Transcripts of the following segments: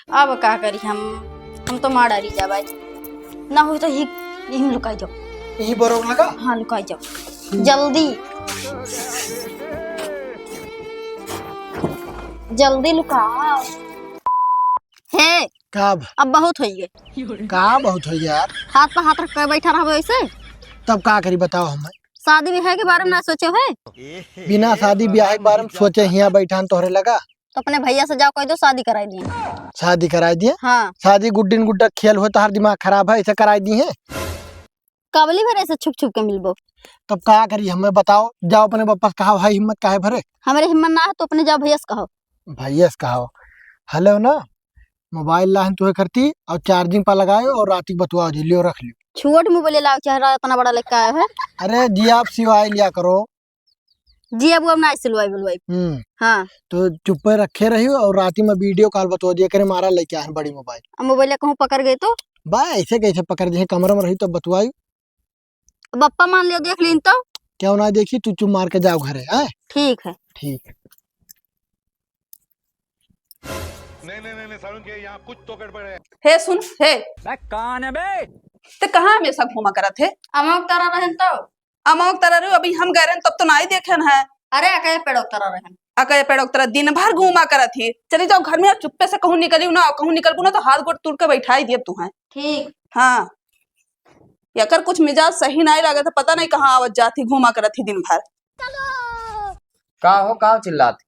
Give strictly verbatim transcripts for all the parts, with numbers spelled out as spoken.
अब का करी हम, हम तो मार डारी जाबै। ना होई तो यही, यही में लुकाई जाओ। यही बरोक लगा? हाँ, लुकाई जाओ। जल्दी। जल्दी लुकाओ। हे, का अब? अब बहुत होइगे। का बहुत होइगे यार? हाथ पे हाथ रख के बैठा रहबे ऐसे? तब का करी बताओ हमें? शादी ब्याह के बारे में ना सोचो है? बिना शादी ब्याह के बारे में सोचे हियाँ बैठान तोहरे लगा। तो अपने भैया से जाओ, कह दो शादी कराई दिए। शादी कराई दिए? हाँ। शादी गुड्डिन गुड्डा खेल हो, तोहार दिमाग खराब है, ऐसे कराई दिए? कबली भर ऐसे छुप छुप के मिलबो। तब का करी हमें बताओ, जाओ अपने बप्पा से कहा भाई हिम्मत काहे भरे? हमरे हिम्मत ना है तो अपने जाओ भैया से कहो। भैया से कहो। हेलो ना, मोबाइल लाहन तुहे करती और चार्जिंग पर लगायो और राती बतुआ जी लियो रख लियो। छोट मोबाइल लाओ, चाहे इतना बड़ा लेके आयो है। अरे जी आप सिवाय लिया करो। जी अब, अब ना सिलवाई बुलवाई। हम्म। हाँ। तो चुप्पे रखे रही और राती में वीडियो कॉल बतवा दिया करे, मारा लेके आए हैं बड़ी मोबाइल। अब मोबाइल कहूँ पकड़ गए तो? बा, ऐसे कैसे पकड़ दिए, कमरा में रही तो बतवाई। अब पप्पा मान लियो, देख लीन तो। क्यों ना देखी, तू चुप मार के जाओ घरे, हैं? ठीक है। ठीक। नहीं, नहीं, नहीं, नहीं, सारुण के यहाँ कुछ तो गड़बड़ है। हे सुन, हे। बे, कौन है बे? ते कहाँ हमेशा घूमा करत है? अमौक तारा रहन तो। अमौक तारा रे, अभी हम गए रहन तब तो नाई देखेन है। अरे, अकय पेड़ोक तारा रहन। अकय पेड़ोक तारा दिन भर घूमा करत ही। चली जाओ घर में और चुप्पे से कहूँ निकली ना, कहूँ निकलबू ना तो हाथ गोड़ तोड़ के बैठाई दिए तू हैं। ठीक। हाँ। यकर कुछ मिजाज सही नाई लागत है, पता नहीं कहाँ आवत जात ही, घूमा करत ही दिन भर। का हो, का चिल्लात?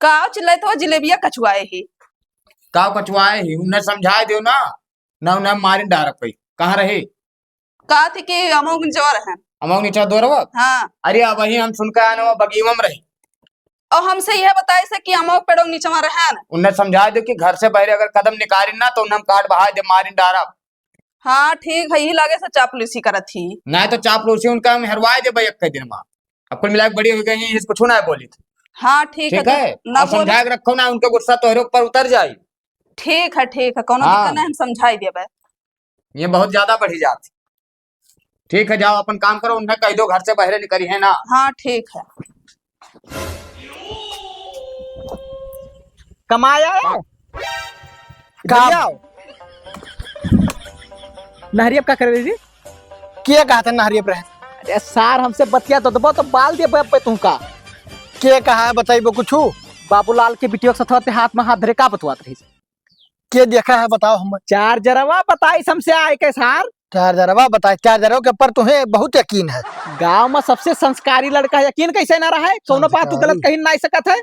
का चिल्लात हो, जिलेबिया कचुआए ही। का कचुआए ही? उन्हें समझाए दियो ना, ना उन्हें मारिन डारब पई। कहाँ रहे? का थी कि अमौक नीचवा रहन। अमौक नीचवा दो रहो? हाँ। अरे, अब वही हम सुन के आने वो बगीवा में रही। और हमसे यह बताए से कि अमौक पेड़ों नीचवा रहन। उन्हें समझाए दियो कि घर से बहरे अगर कदम निकालिन ना, तो उन्हें हम काट बहाए दे, मारिन डारब। हाँ, ठीक है, यही लागे से चापलूसी करत ही। नहीं तो चापलूसी उनका हम हरवाए देबे एक के दिन में। अब कुल मिला के बड़ी हो गई हैं, इसको छू ना बोली थी। हाँ, ठीक ठीक है, है? तो ना अब बोली। समझा के रखो ना, उनका गुस्सा तोहरे ऊपर उतर जाई। ठीक है, ठीक है, कोनो हाँ। दिक्कत नहीं, हम समझाई देबे। ये बहुत ज्यादा बढ़ी जात। ठीक है, जाओ अपन काम करो, उन्हें कह दो घर से बाहर निकली है ना। हाँ, ठीक है। कमाया है? का? इधर आओ। नहरियप का करे रही? के कहा था नहरियप रहे? अरे सार, हमसे बतिया तो दबो तो बाल दिया बे, बे तुमका। के कहा है, बताइबो कुछ? बाबूलाल के बिटिया के साथ हाथ में हाथ धरे का बतवात रही? के देखा है, बताओ हम। चार्जरवा बताई हमसे आए के सार। चार्जरवा बताई, चार्जरवा के ऊपर तुम्हें बहुत यकीन है। गांव में सबसे संस्कारी लड़का है, यकीन कैसे ना रहा है? कौनो बात तू संस्कारी। गलत कही नहीं सकत है।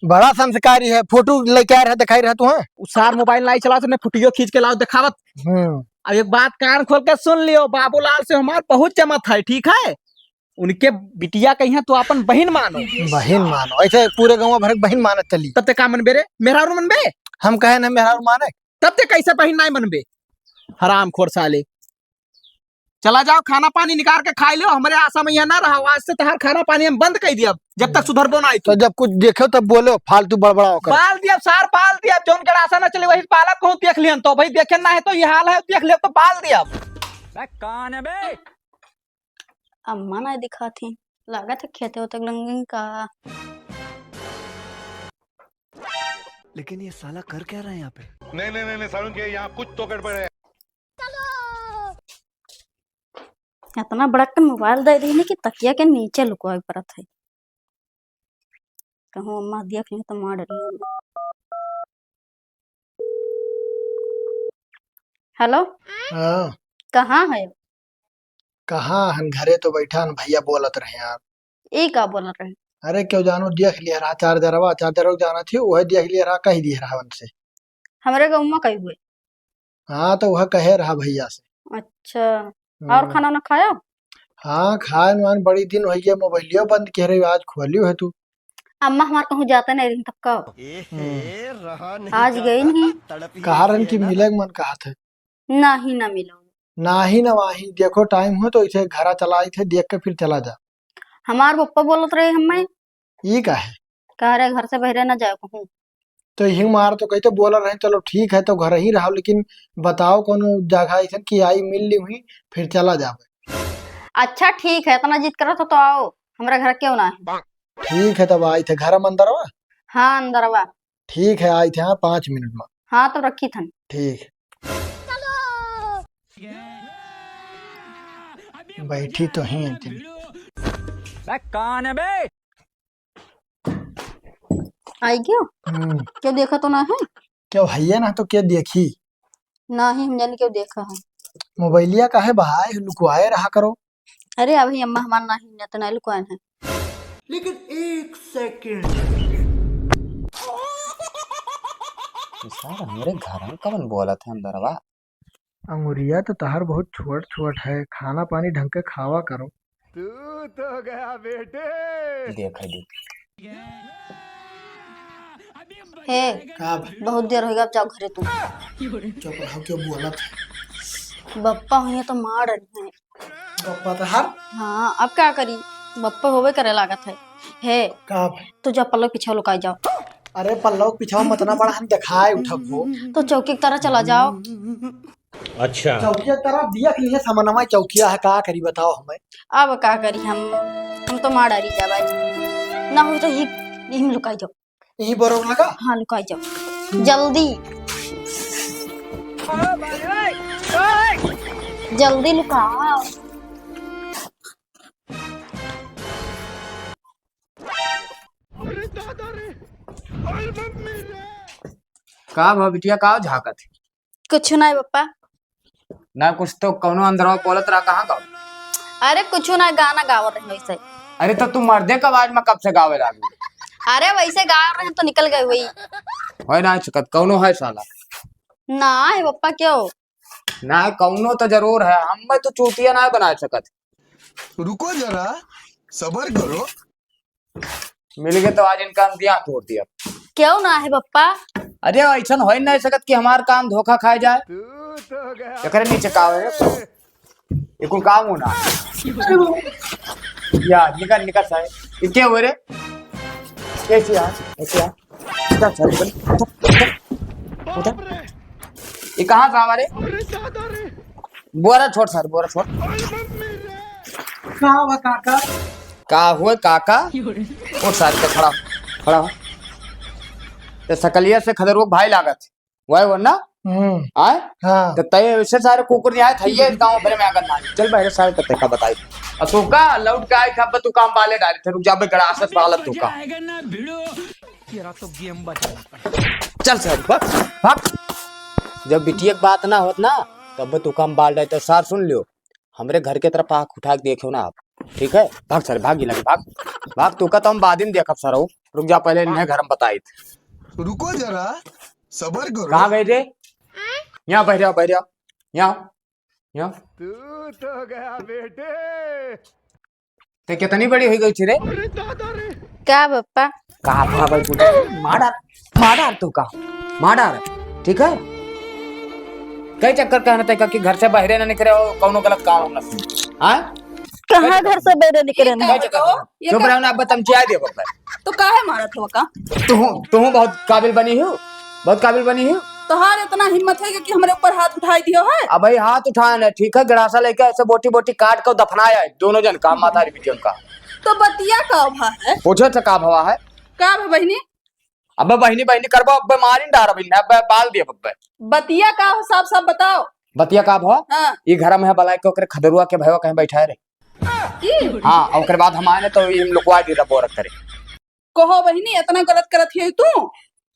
बड़ा संस्कारी है, फोटो लेके आ रहा, दिखाई रहा तू है। उ सार मोबाइल नहीं चला, तूने फोटो खींच के लाओ दिखावत। हम्म। अब एक बात कान खोल के सुन लियो, बाबूलाल से हमार बहुत जमत है, ठीक है? उनके बिटिया कहिया तो अपन बहिन मानो। बहिन मानो, ऐसे पूरे गाँव भर के बहिन मानत चली। तब ते का मनबे रे? मेहरारू मनबे? हम कहे ना मेहरारू माने। तब ते कैसे बहिन नहीं मनबे? हरामखोर साले। चला जाओ, खाना पानी निकाल के खाई लो, हमरे आशा में यहाँ ना रहो। आज से तहार खाना पानी हम बंद कर दिया, जब तक सुधरबो ना आई तो। तो जब कुछ देखो तब बोलो, फालतू बड़बड़ाओ कर। बाल दिया सार, बाल दिया, जौन गड़ासा ना चले वही पाला कहूँ देख लियन, तो भाई देखे ना है तो ये हाल है, देख लियो तो बाल दिया। बे, कौन है बे? अम्मा ना दिखात ही, लागत है खेते ओते लंगन का। लेकिन ये साला कर क्या रहा है यहाँ पे? नहीं, नहीं, नहीं, नहीं, सारुण के यहाँ कुछ तो गड़बड़ है। इतना बड़ा के मोबाइल दे दी कि तकिया के नीचे लुकवाए पड़त है। कहूँ अम्मा देख ली तो मार डरी। हेलो। हाँ। कहाँ है? कहाँ हन, घरे तो बैठा हन, भैया बोलत रहे यार। ई का बोलत रहे? अरे क्यों जानो, देख लिया रहा चार्जरवा, चार्जरवा जाना थी, वह देख लिया रहा, कह दिया रहा उनसे। हमरे गौवा कही हुए। हाँ, तो वह कहे रहा भैया से। अच्छा, हम्म। और खाना ना खाया? हाँ, खाए वान बड़ी दिन हो गया, मोबाइलियो बंद कह रही, आज खोलियो है तू। अम्मा हमार कहूँ जाते नहीं रही तब का? हम्म। आज गई नहीं। कहा रहन कि मिले के मन कहा थे। नाही ना मिलो। नाही ना वाही, देखो टाइम हो तो इसे घरा चला आई थे, देख के फिर चला जा। हमार पप्पा बोलत रहे हमें। ई का है? कह रहे घर से बहरे ना जाए कहूँ। तो हिंग मार तो कहते बोला रहे, चलो ठीक है तो घर ही रहो, लेकिन बताओ कोनो जगह ऐसन कि आई मिल ली हुई, फिर चला जावे। अच्छा ठीक है, इतना जिद करत हो तो आओ, हमरा घर क्यों ना है। ठीक है तब आई थे घर में अंदरवा। हाँ अंदरवा। ठीक है आई थे, हाँ पाँच मिनट में। हाँ, तो रखी थन। ठीक। बैठी तो ही है तुम। बे, कौन है बे? आई क्यों? हम्म। क्यों देखा तो ना है? क्यों हइये ना तो क्यों देखी? ना ही हम जाने क्यों देखा है। मोबाइलिया काहे बहाए लुकवाए रहा करो? अरे अभी अम्मा हमार ना ही ना तो ना लुकवाए हैं। लेकिन एक सेकंड। ये सारा हमरे घर में कवन बोलत है अंदरवा? अंगुरिया तो तहार बहुत छोट छोट है, खाना पानी ढंग के खावा करो। तू तो गया बेटे। देख है, देख। हे, का भाई? बहुत देर हो गया, अब जाओ घरे तू। चुप रहो, क्यों बोलत है? बप्पा हुई तो मार रही है। बप्पा तो हर हाँ, अब का करी? बप्पा होबे करे लागत है। हे, का भाई? तू जा पल्लव पीछे लुकाई जाओ। अरे पल्लव पीछे मत ना बड़ा, हम दिखाए उठब हो। तो चौकी की तरह चला जाओ। अच्छा। चौकिया तरफ दिया कि ये समनवा चौकिया है, का करी बताओ हमें? अब का करी हम, हम तो मार डारी जा भाई। ना हो तो यही, यही में लुकाई जाओ। यही बरोबर लगा? हाँ, लुकाई जाओ। जल्दी। जल्दी लुकाओ। का भा बिटिया, का झांकत है? कुछ ना है पप्पा। ना कुछ तो कौनो अंदरवा बोलत रहा, कहाँ गाओ? अरे कुछ ना, गाना गावत रहे वैसे। अरे तो तू मर्दे के आवाज में कब से गावे लागी? अरे वैसे गा रहे हैं तो निकल गए हुई। होय ना सकत, कौनो है साला? ना है पप्पा, क्यों? ना, कौनो तो जरूर है, हम मैं तो चूतिया ना बना सकत। रुको जरा, सबर करो। मिल गए तो आज इनका हम दिया तोड़ दिया। क्यों ना है पप्पा? अरे ऐसन हो ही नहीं सकत कि हमार काम धोखा खाए जाए। एकरे नीचे का है? ये कुल काम होना। या निकल निकल सारे। ये क्या हुए रे? कैसे यार? कैसे यार? उधर चल, उधर, उधर, उधर। ये कहाँ से आवा रे? बोरा छोड़ सर, बोरा छोड़। का हुआ काका? का हुआ काका? उठ सारे तो खड़ा, खड़ा हो। तो सकलिया से खदरुआ भाई लागत। वह वो ना? हम्म। आए? हाँ। तो तय ऐसे सारे कुकुर नहीं आए थे, ये गाँव भर में आकर ना। चल बहरे सारे तो का बताई। और तू का लौट के आई था, अब तू काम बाले डाले थे, रुक जा बे, गड़ासत वाला तू का। तेरा तो गेम बजा। चल सारे, भाग, भाग। जब बिटिया की बात ना होत ना, तब तू काम बाल डाले, तो सार सुन लियो, हमरे घर के तरफ आँख उठा के देखियो ना आप, ठीक है? भाग सारे, भाग, ये लगे, भाग, भाग, तू का तो हम बाद में देखब सारा, रुक जा, पहले इन्हें घर में बताई। रुको जरा, सबर करो। कहाँ गए थे? यहाँ बैठ जाओ, बैठ जाओ, यहाँ, यहाँ। तू तो गया बेटे। ते कितनी बड़ी हुई गई थी रे? का पप्पा? का पप्पा बोल तू? मार डार, मार डार तू का? मार डार, ठीक है? कई चक्कर कहना तय का कि घर से बहरे ना निकले हो, कौनो गलत काम ना सुन। हाँ? कहाँ घर से बहरे निकले ना? कई चक्कर कहना। चुप रहो ना, अब तमचिया दे बप्पा। तो काहे मारत हो का? तू, तू बहुत काबिल बनी हो, बहुत काबिल बनी हो। तोहार इतना हिम्मत है कि हमरे ऊपर हाथ उठाई दियो है? अब भाई हाथ उठाए ना, ठीक है, गड़ासा लेके ऐसे बोटी बोटी काट के दफनाया है दोनों जन का, माता रे बिटियन का। तो बतिया का भा है? पूछो से का भवा है? का भा बहिनी? अबे बहिनी बहिनी करबो, अबे मारिन डार बहिनी, अबे बाल दिए अबे। बतिया का हो, साफ साफ बताओ। बतिया का भवा? हाँ। ई घर में है बलाय के ओकरे खदरुआ के भवा कहीं बैठा है रे। ई? हाँ, और ओकरे बाद हम आए ना तो ई हम लुकवा दी रहा बोरक करे। कहो बहिनी, इतना गलत करत है तू?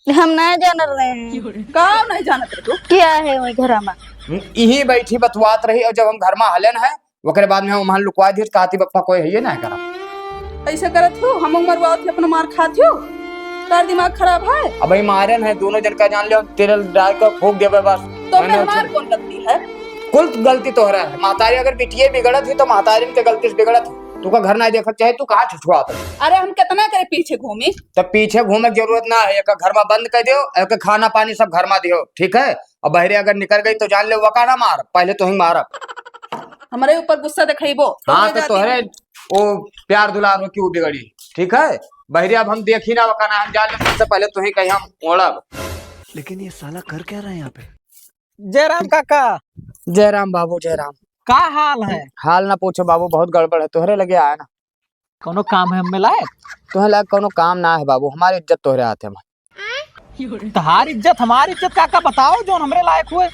हम ना जान रहे हैं। का नहीं जानत रहे तू? क्या है वही घर में? हम्म, यही बैठी बतुआत रही और जब हम घर में हलन है, ओकरे बाद में हम वहाँ लुकवा दिए, कहती बप्पा कोई है ये ना करा। ऐसे करत हो, हम मरवाओ थे, अपना मार खात हो, तार दिमाग खराब है। अब ही मारन है, दोनों जन का जान ले, तेल डाल के फूंक देबे बस। तो मैं मेहमार कौन गलती है? कुल गलती तोहरा है। महतारी अगर बिटिये बिगड़त ही तो महतारी के गलती से बिगड़त ही। तू का घर ना देखत चाहे, तू कहाँ छुछुआत है? अरे हम कितना करे पीछे घूमी? तब पीछे घूमे के जरूरत ना है, एक घर में बंद कर दियो, एक खाना पानी सब घर में दियो, ठीक है? अब बहरे अगर निकल गई तो जान ले वका ना मार, पहले तो ही मारब। हमारे ऊपर गुस्सा दिखाइबो, तो हाँ, मैं तो जाती तोहरे हूँ। ओ प्यार दुलार हो कि वो बिगड़ी, ठीक है? बहरे अब हम देखी ना वका ना, हम जान ले सबसे पहले तो ही कहीं हम ओढ़ब। लेकिन ये साला कर क्या रहा है यहाँ पे? जय राम काका। जय राम बाबू, जय राम। का हाल है? हाल ना पूछो बाबू, बहुत गड़बड़ है। तोहरे लगे आया ना। कौनो काम है हमें लायक? तोहरे लायक कौनो काम ना है बाबू, हमारी इज्जत तोहरे हाथ है। तहार इज्जत, हमार इज्जत, काका बताओ, जौन हमरे लायक हुए।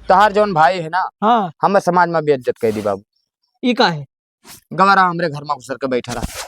तहार जौन भाई है ना, हाँ। हमें समाज में बेइज्जत कर दी बाबू। ई का है? गवारा हमरे घर में घुसर के बैठा रहा।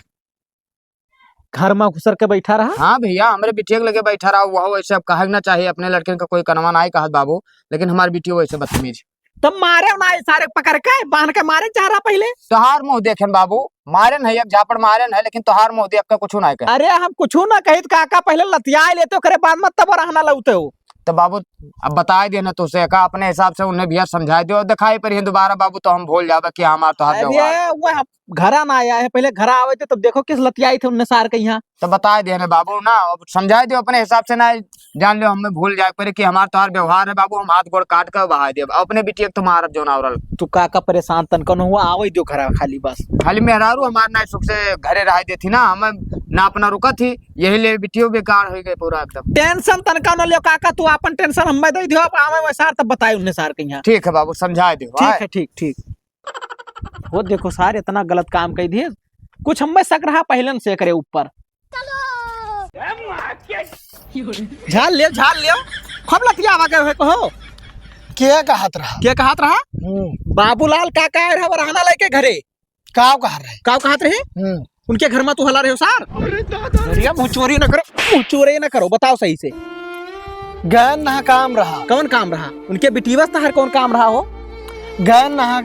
घर में घुसर के बैठा रहा? हाँ भैया, हमरे बिटिया के लगे बैठा रहा। वह वैसे अब कहे के ना चाहे, अपने लड़कन का कोई कनवा नाई कहत बाबू, लेकिन हमार बिटिया वैसे बदतमीज। तब मारे ना, ये सारे पकड़ के बांध के मारे जा रहा पहले। तोहार मुंह देखेन बाबू, मारेन है, एक झापड़ मारेन है, लेकिन तोहार मुंह देख के कुछ ना कहे। अरे हम कुछ ना कही तो काका पहले लतियाए लेते, ओकरे बाद मत तब रहना लौते हो। तो बाबू, अब बताए दिया ना तुझसे, का अपने हिसाब से उन्हें भैया समझाए दियो, दिखाई पर ही दोबारा बाबू तो हम भूल जाबे कि हमार तोहार अरे व्यवहार। वो हम घरा ना आया है, पहले घरा आवे थे तब देखो किस लतियाई थे उन्हें सार के यहाँ। तो बताए दिया ना बाबू ना, अब समझाए दियो अपने हिसाब से ना, जान लो हमें भूल जाए पड़े कि हमार तोहार व्यवहार है बाबू, हम हाथ गोड़ काट कर बहाए दियो, अपने बिटिया के तुम्हारा जोन आवरल। तू काका परेशान तन कौन हुआ, आवे दियो घरा खाली बस। खाली मेहरारू हमार ना सुख से घरे रह देती ना, हम ना अपना रुका थी, यही ले बिटियो बेकार हो गए पूरा एकदम। टेंशन तनका न लियो काका, तू आपन टेंशन हमें दे दियो, अब आवे वै सार तब बताए उन्हें सार के यहाँ। ठीक है बाबू, समझाए दियो, ठीक आए। है, ठीक, ठीक। वो देखो सार इतना गलत काम कर दिए, कुछ हमें शक रहा पहलन से करे ऊपर। झाल ले, झाल ले, खूब लतिया आवा गए है कहो। के कहत रहा? के कहत रहा? हम्म। बाबूलाल काका आए रहा, रहना लेके घरे। काव कहा रहे? काव कहत रहे? हम्म। उनके घर में तू हला रहे हो सार? अरे दादा। अरे मुँह चोरी ना करो, मुँह चोरी ना करो, बताओ सही से। गैन नहा काम रहा। कौन काम रहा? उनके बिटीवस तहर कौन काम रहा हो? गैन नहा।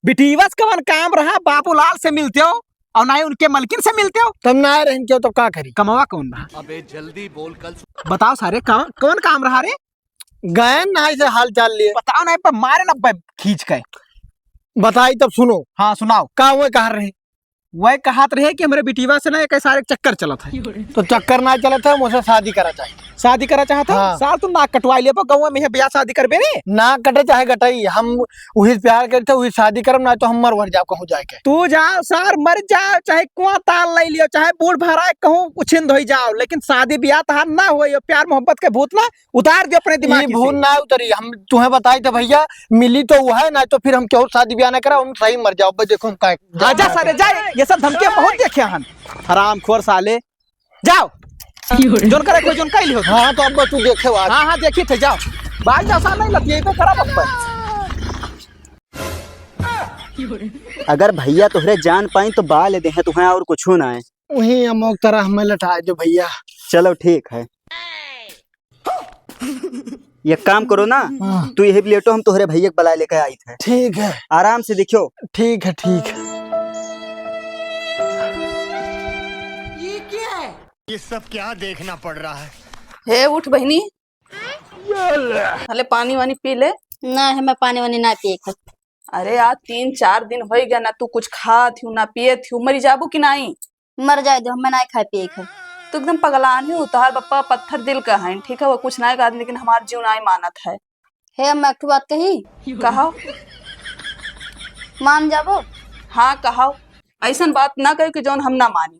बिटीवस कौन काम रहा? बाबूलाल से मिलते हो और ना ही उनके मलकिन से मिलते हो। तब ना रहन क्यों, तो का करी? कमावा कौन रहा? अबे जल्दी बोल, कल बताओ सारे, कौन, कौन काम रहा रे? गए ना ऐसे हाल चाल लिए। बताओ ना, पर मारे ना ब-, खींच के। बताई तब सुनो। हाँ, सुनाओ। का हुए कहा रहे? वह कहत रहे कि हमरे बिटिया से ना एक सारे चक्कर चलत है। तो चक्कर ना चलत है, मुझसे शादी करा चाहे। शादी करा चाहत है? हाँ। सार तू नाक कटवाई लेबो, गौवा में है ब्याह शादी करबे रे? नाक कटे चाहे कटाई, हम वही प्यार करते, वही शादी करब, ना तो हम मर वर जाओ कहूँ जाके। तू जाओ सार, मर जाओ, चाहे कुआं ताल ले लियो, चाहे बूढ़ भराए कहूँ उछिंद होई जाओ, लेकिन शादी ब्याह तहार ना होई। प्यार मोहब्बत के भूत ना उतार दियो अपने दिमाग ई से। भूत ना उतरी, हम तुहें बताई तो भैया, मिली तो वो है, ना तो फिर हम केहू शादी ब्याह ना करा, हम सही मर जाओ। बस देखो हम का आजा सारे, जा, ये सब धमकियां बहुत देखे हन, हरामखोर साले। जाओ, जोन करे कोई जोन कह लियो। हाँ, तो अब तू देखे बात। हाँ, हाँ, देखी थे, जाओ। बाल जैसा नहीं लतिये तो करा बप्पा। अगर भैया तोहरे जान पाई तो बाल देहे तुहें और कुछ ना है। वही अमोक तरह हमें लटा दो भैया। चलो ठीक है, एक काम करो ना, हाँ। तू यही लेटो, हम तोहरे भैया के बुलाए लेके आई थे। ठीक है। आराम से देखियो। ठीक है, ठीक है। ये क्या है? ये सब क्या देखना पड़ रहा है? हे उठ बहिनी, अले पानी वानी पी ले। ना, हमें पानी वानी ना पिए के। अरे आज तीन चार दिन होइ गया ना, तू कुछ खात हियो ना पियत हियो, मरी जाबू कि नाई? मर जाए दो, हमें नाई खाए पिए के। तू एकदम पगलान ही, तोहार बप्पा पत्थर दिल का है, ठीक है, वो कुछ नाई कहत, लेकिन हमार जीव नाई मानत है। हे अम्मा, एक ठो बात कही। कहो। मान जाबो? हाँ, कहो। ऐसन बात ना कहो कि जौन हम ना मानी।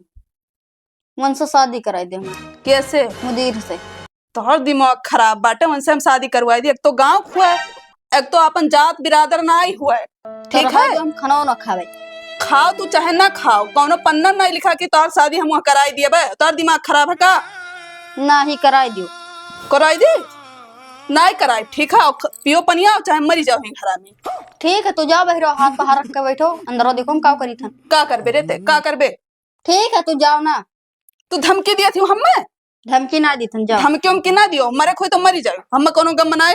उनसे शादी कराई दे हमार। कैसे? मुदीर से। तोहर दिमाग खराब बाटे, उनसे हम शादी करवाई दी। एक तो गाँव खुआ, एक तो अपन जात बिरादर ना आई हुआ है, ठीक है? हम खाना ना खावे। खाओ तू चाहे ना खाओ, कौनो पन्ना नहीं लिखा कि तोहर शादी हम वहाँ कराई दिए बे। तोहर दिमाग खराब है का? ना ही कराई दियो। कराई दी? नहीं कराई, ठीक है? ख-, पियो पनिया चाहे मरी जाओ ही घरा में। ठीक है, तू जाओ बहिरो, हाथ बाहर रख के बैठो, अंदर देखो हम का करी थन। का करबे रे ते, का करबे? ठीक है, तू जाओ ना। तू धमकी दिया थी हमें? धमकी ना दी थन, जाओ। धमकी उमकी ना दियो, मरे खोई तो मरी जाओ, हमें कोनो गम बनाए।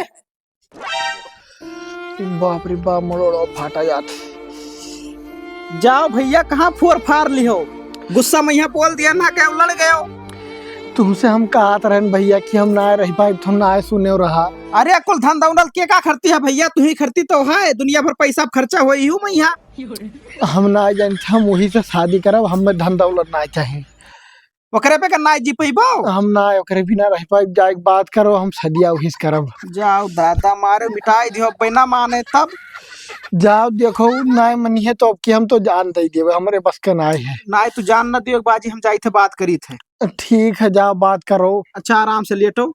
बाप रे बाप, मरोड़ो फाटा जात। जाओ भैया, कहाँ फोर फार लिहो? गुस्सा में यहाँ बोल दिया ना, क्या लड़ गयो? तुमसे हम कहत रहन भैया कि हम ना रह पाए, तुम ना सुने रहा। अरे कुल धन दौलत के का खरती है भैया, तू ही खरती तो है, दुनिया भर पैसा खर्चा होई हूँ मैं यहाँ। हम ना जानते, हम वही से शादी करब, हमें धन दौलत ना चाही। ओकरे पे का ना जी पइबो? हम ना ओकरे बिना रह पाइब, जाए के बात करो, हम सदिया वही से करब। जाओ दादा, मारे मिटाई दियो, अब ना माने तब। जाओ देखो, ना मनिहे तो अब की हम तो जान दे देबे, हमरे बस के ना है। ना तू जान ना दियो बाजी, हम जाई थे बात करी थे। ठीक है, जाओ बात करो। अच्छा आराम से लेटो।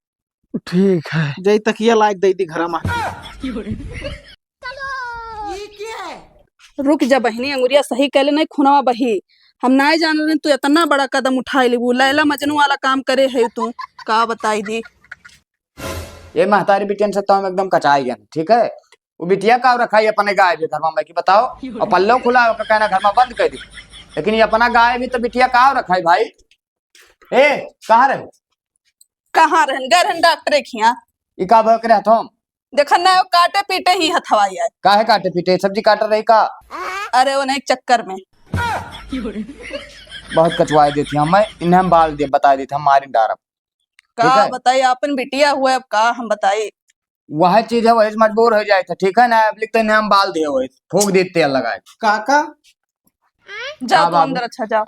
ठीक है। जाई तकिया लायक दे दी घरा में। ये क्या है? रुक जा बहिनी, अंगुरिया सही कैले नहीं, खुनवा बही। हम नाहीं जान रहे तू इतना बड़ा कदम उठाए लेबू, लैला मजनू वाला काम करे है तू, का बताई दी। ये महतारी बिटियन से तो हम एकदम कचाई गए, ठीक है। वो बिटिया का रखा है अपने गाय भी घर में, मैं की बताओ, और पल्लो खुला होकर कहना घर में बंद कर दी, लेकिन ये अपना गाय भी तो बिटिया का रखा है भाई। ए, कहाँ रहे? कहाँ रहन? गए रहन डॉक्टरे खिया। ई का भय करे हथौम? देखन ना, वो काटे पीटे ही हथवाई आए। काहे काटे पीटे? सब्जी काट रही का? अरे, वो नहीं, चक्कर में। बहुत कचवाए देती हम, मैं इन्हें हम बाल दे, बता देते हम, मारिन डारब। ठीक का है? बताई, आपन बिटिया हुआ, अब का हम बताई? वह चीज है, वही से मजबूर हो जाए थे, ठीक है ना? अब लिखते इन्हें हम बाल दिए, वही फूंक दे तेल लगाए। काका, जाओ हाँ, तू बाबू। अंदर, अच्छा, जाओ।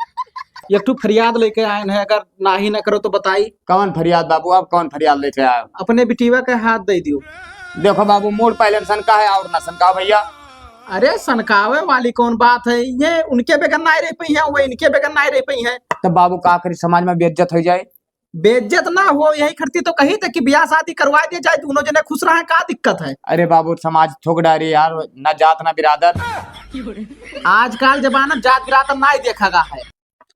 एक ठो फरियाद लेके आए हैं, अगर नाही ना करो तो बताई। कौन फरियाद बाबू, आप कौन फरियाद लेके आए हो? अपने बिटिया के हाथ दे दियो। देखो बाबू, मूड पहले सनका है और ना सनका भैया। अरे, सनकावे वाली कौन बात है? ये उनके बगैर ना रह पई है, वो इनके बगैर ना रह पई है। तो बाबू का करी, समाज में बेइज्जत हो जाए। बेइज्जत ना हो, यही खरती तो कही थे कि ब्याह शादी करवा दिया जाए, दोनों जने खुश रहें, का दिक्कत है? अरे बाबू, समाज थोक डारी यार, ना जात ना बिरादर। आजकल जमाना जात बिरादर ना ही देखा गा है।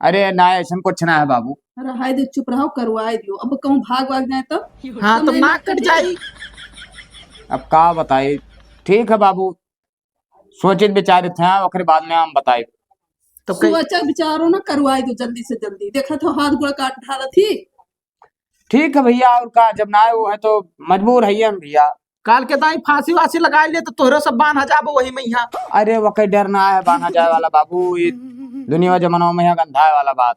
अरे ना, ऐसन कुछ ना है बाबू। अरे हाय दे, चुप रहो, करवाए दियो। अब कहूँ भाग वाग जाए तो? हाँ, तब तो नहीं नाक कट जाई। अब का बताई? ठीक है बाबू, सोचित विचारित है, ओकरे बाद में हम बताई। तो कई सोचा विचारो ना, करवाए दो जल्दी से जल्दी। देखा तो हाथ गोड़ काट ढालत ही। ठीक है भैया, और का, जब ना आए वो है तो मजबूर है हम भैया। काल के दाई फांसी वासी लगा ले तो तोहरे सब बांधा जाबो वही में यहाँ। अरे वो कई डर ना है बांधा जाए वाला बाबू, ये दुनिया जमाना में यहाँ गंधाए वाला बात।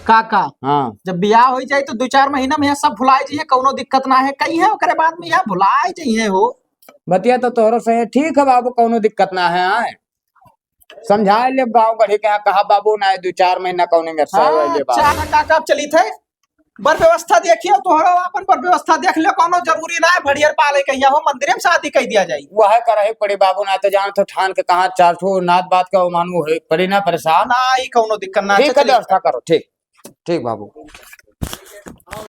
काका, हाँ। जब ब्याह हो जाए तो दो चार महीना में यहाँ सब भुलाए जी है, कौनो दिक्कत ना है, कई है ओकरे बाद में यहाँ भुलाए जी है हो। बतिया तो तोहरो सही है, ठीक है बाबू, कौनो दिक्कत ना है। आए समझाए ले गाँव गढ़ी के यहाँ, कहा बाबू ना, दो चार महीना कौनो में हाँ, ले बाबू। चार काका अब चली थे, बर व्यवस्था देखियो, तोहरो आपन बर व्यवस्था देख ले, कौनो जरूरी ना है भड़ियर पाले के यहाँ हो, मंदिर में शादी कह दिया जाए। वह करे पड़ी बाबू, ना तो जान तो ठान के कहाँ चार ठो नात बात का मानू है पड़ी ना परेशान। ना ही कौनो दिक्कत ना, ठीक है, चली। व्यवस्था करो, ठीक, ठीक बाबू।